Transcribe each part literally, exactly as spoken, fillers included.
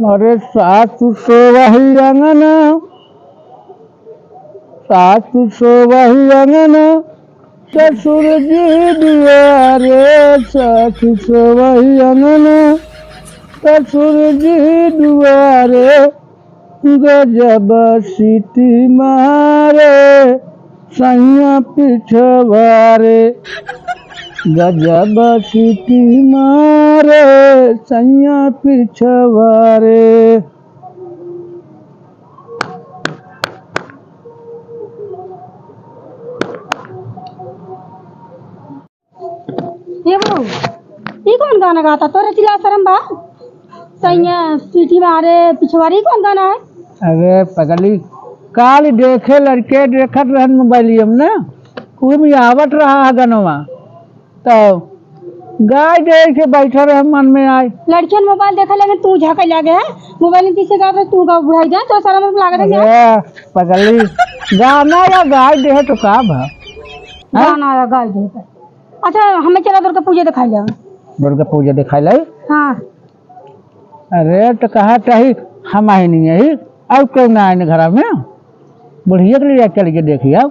अरे सासु सोवही अंगना, सासु सोवही अंगना, ससुर जी दुआरे, सासु सोवही अंगना, ससुर जी दुआरे। गजब सीटी मारे सैया पिछवारे, गजब सीटी मारे सैया पिछवारे। ए बहू, ई कौन गाना गाता? तोरे चिल्ला शर्म बा? सैया सीटी मारे पिछवारी, ई कौन गाना है? अरे पगली, काल देखे लड़के देखत रहन मोबाइलियम ना, उ में आवत रहा है गनवा, तो गाय दे के बैठा रहे मन में आए। लड़कियन मोबाइल देखे लगे, तू झाँके लागे है, मोबाइल में पीछे गावे, तू गाँव बुढ़ाई दे, तो सारा मतलब लागत है क्या? अरे पगली, गाना या गाय दे तो का भा? हाँ? गाना या गाय दे। अच्छा, हमें चला दुर्गा पूजा दिखाई ले। दुर्गा पूजा दिखाई ले? हाँ। अरे, तो कहा चाही, हम आए नहीं है, और क्यों ना आए घरा में? बुढ़िया के लिए चल के देखी आओ।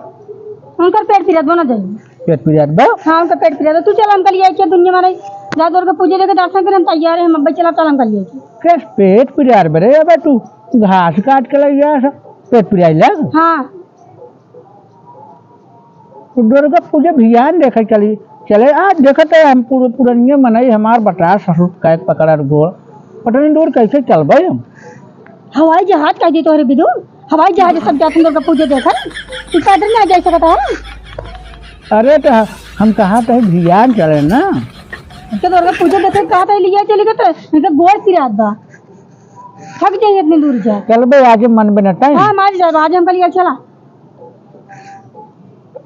उनकर पेट पिरात बा ना जाई। पेट पिरात बा? हाँ, उनकर पेट पिरात बा। तू चल, हम कल ये क्या दुनिया मारे, जा दुर्गा पूजा देखे दर्शन करे, हम तैयार है, हम अब्बे चला, चल, हम कल ये के। के पेट पिरात बरे, अबे तू घास काट के ले जा, पेट पिराई लग। हाँ। तो दुर्गा पूजा भियान देखे चली, चले। आज देखत है हम पुर-, पुरनिया मनई हमार बता ससुर का एक पकड़र गोड़। पता नहीं दूर कैसे चलबे हम। हवाई जहाज कह दी तोहरे बिदु, हवाई जहाज सब जात हम दुर्गा पूजा देखन। तू पैदल ना जा सकत है। अरे तो ह-, हम कहा तो भियान चले ना। तो दुर्गा पूजा देखे कहा तो लिया चली गए तो इनका गोड़ पिरात बा। थक जाइए इतनी दूर जा। चलबे आज मन बे ना टाइम। हाँ, हम आज जाए, आज हम कल चला।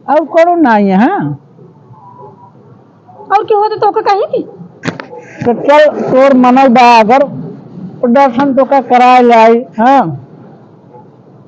और करो ना यहाँ। और क्यों होते तो का कहीं थी? तो चल, तोर मनल बा अगर, तो दर्शन तो का कराए लाई, हाँ।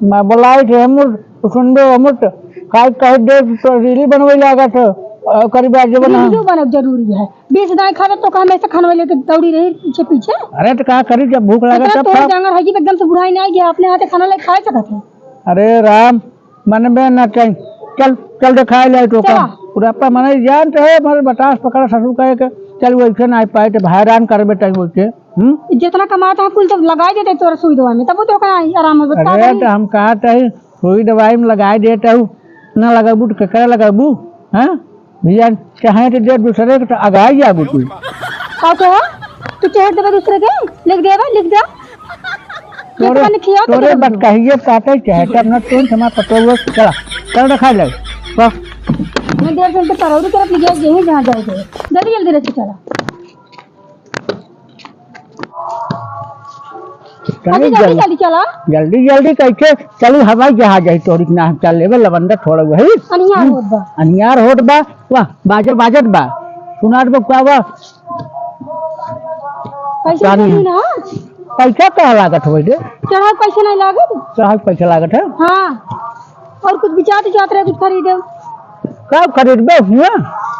मैं बोलाई थे, हम सुन दो, हम काहे कहे दे, तो रील बनवे लागत है, और करीब आज बना। वीडियो बनब जरूरी है। बीस दाएं खा तो का हमेशा खाना लेके दौड़ी रही पीछे पीछे। अरे तो का करी, जब भूख लगा इतना तब तोड़ खाओ। जांगर है कि एकदम से बुढ़ाई नहीं गया, अपने हाथे खाना लेके खा सकत है। अरे राम, मन में ना कहीं। चल, चल दिखाई ले तो का। चला। बुढ़ापा मने जानते है, हमारे बतास पकड़ा ससुर का एक, चल वैसे ना पाए तो हैरान करबे टाइम वैसे। हम्म? जितना कमाता है कुल तो लगा देते तोरा सुई दवाई में, तब तो का आराम हो। अरे तो हम कहा थे सुई दवाई में लगाए देते हूँ, ना लगाबू तो केकरा लगाबू? हाँ? भैया, चाहे तो दे दूसरे के, तो आगाई जाबू तू। का कहो? तू चेहर देबे दूसरे के? लिख देबे, लिख दे। तोरे, लिख दे, लिख दे। तोरे बतकहिए काटे चाहे, तब ना तुम समा पटोगे, चला, चल रखा जाए। वाह। मैं देर से उनके तरौरी तरफ ले जाए, यहीं जहाँ जाए थे। जल्दी, जल्दी लेके चला। चली अभी जल्दी, जल्दी। जल्दी चला। जल्दी, जल्दी कैसे चलू? हवाई जहाज है, तोहरी के नाम चल लेबे, लवंडा थोड़ा वही। अनियार हम्म। होत बा। अनियार होत बा, वाह, बाजत, बाजत बा। सुनात बा, का बा? पैसा जानी देनी है। ना। पैसा कहाँ लागत हो बे? चढ़ाई पैसा नहीं लागत? चढ़ाई पैसा लागत है? हाँ। और कुछ बिचात उचात रहे, कुछ खरीदे। का खरीदबे हुआ?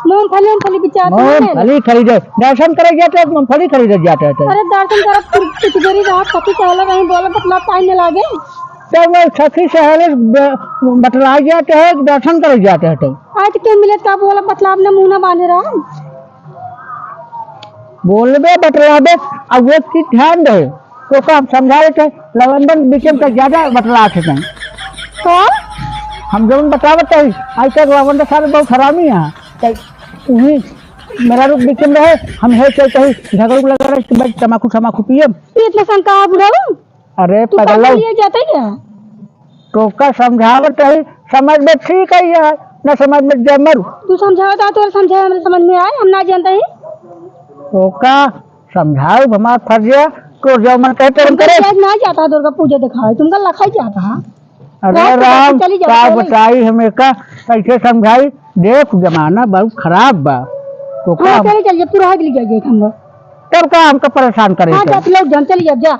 मूंगफली, मूंगफली बिचात है। मूंगफली खरीदे, दर्शन करे जाते हैं, मूंगफली खरीदे जाते हैं तो। अरे दर्शन करब, कुछ, कुछ देरी रहा, सखी सहेली रही, बोला बतला टाइम में लागे। तो वो सखी सहेली ब-, बतला जाते हैं, दर्शन करे जाते हैं तो। आज तो क्यों मिले, का बोला बतला, अपने मुंह ना बांधे रहा। बोलबे बतलाबे, अब एक चीज ध्यान रहे, तो का हम समझावे के लवंडन बीच में का ज्यादा बतलात है कहीं। तो हम जौन बतावत है, आज तक लवंडन सारे बहुत हरामी है। तो उन्हीं मेरा रूप बीच में रहे, हम है क्या कहीं झगड़ू लगा रहे, तो भाई तमाकू, तमाकू पिए। ये इतना शंका है बुढ़ऊ? अरे तू पगला। काम लिए जाता है क्या? तोका समझावत है, समझ में ठीक है यार, ना समझ में जमर। तू समझावत है, तोर समझावे में समझ में आए, हम ना जानते हैं। तोका समझाओ, हमार फर्ज है, तो जो मन कहे, तेरे तुमका करे। आज ना जाता दुर्गा पूजा दिखावे, तुमका लखाई जाता। अरे रात को राम, चली जाओ, का चली। बताई हमें का, कैसे समझाई? देख, जमाना बहुत खराब बा। तो हाँ, का चली चलिए, पूरा हाथ ले जाइए हम लोग। तब का हमका परेशान करे हाँ, के? जा, तू लोग जान, चली जा, जा।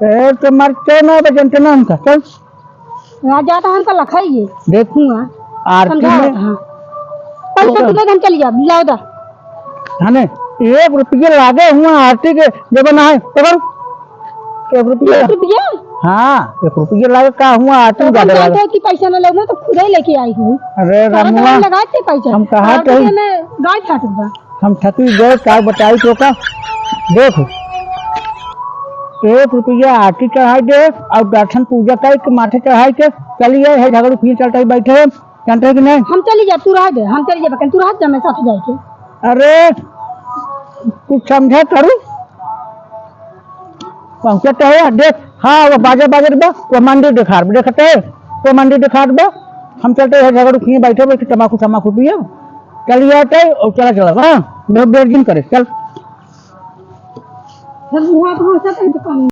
ए, तो मर के ना बजन के ना हमका, चल। हाँ, जाता हमका लखाइए। देखूंगा। आरती समझाओ, में हाँ। पैसा तो तू दे, हम चली जा, लाओ दा। है ने, एक रुपये लागे हुआ आरती के, देबे ना है, पकड़। एक रुपया? एक रुपया? हाँ, एक रुपया लागे का हुआ, आटू तो ज्यादा हम लागे। जानते हैं कि पैसा ना लेना तो खुद ही लेके आई हुई। अरे सारा रमुआ, दवाई लगा के पैसा। हम कहा और कहीं? में गाय फाटत बा। हम थकी गए, का बताई तो का? देख, एक रुपया आरती चढ़ाई दे और दर्शन पूजा करके माथे चढ़ाई के चली आए है, झगड़ू फिर चलता ही बैठे हैं, जानते हैं कि नहीं? हम चली जाए, तू रह दे, हम चली जाए, तू रह जा, मैं साथ जाए के। अरे, कुछ समझा करू? पहुँचते हैं, देख, हाँ, वो बाजा बाजत बा, वो मंदिर दिखात बा, देखते हैं, वो मंदिर दिखात बा, हम चलते हैं, झगड़ू खिए बैठे, बैठे तमाकू, तमाकू पिए, चली आते हैं, और चला, चला, हाँ, बहुत देर दिन करे, चल। चल, वहाँ पहुँचते हैं दुकान में।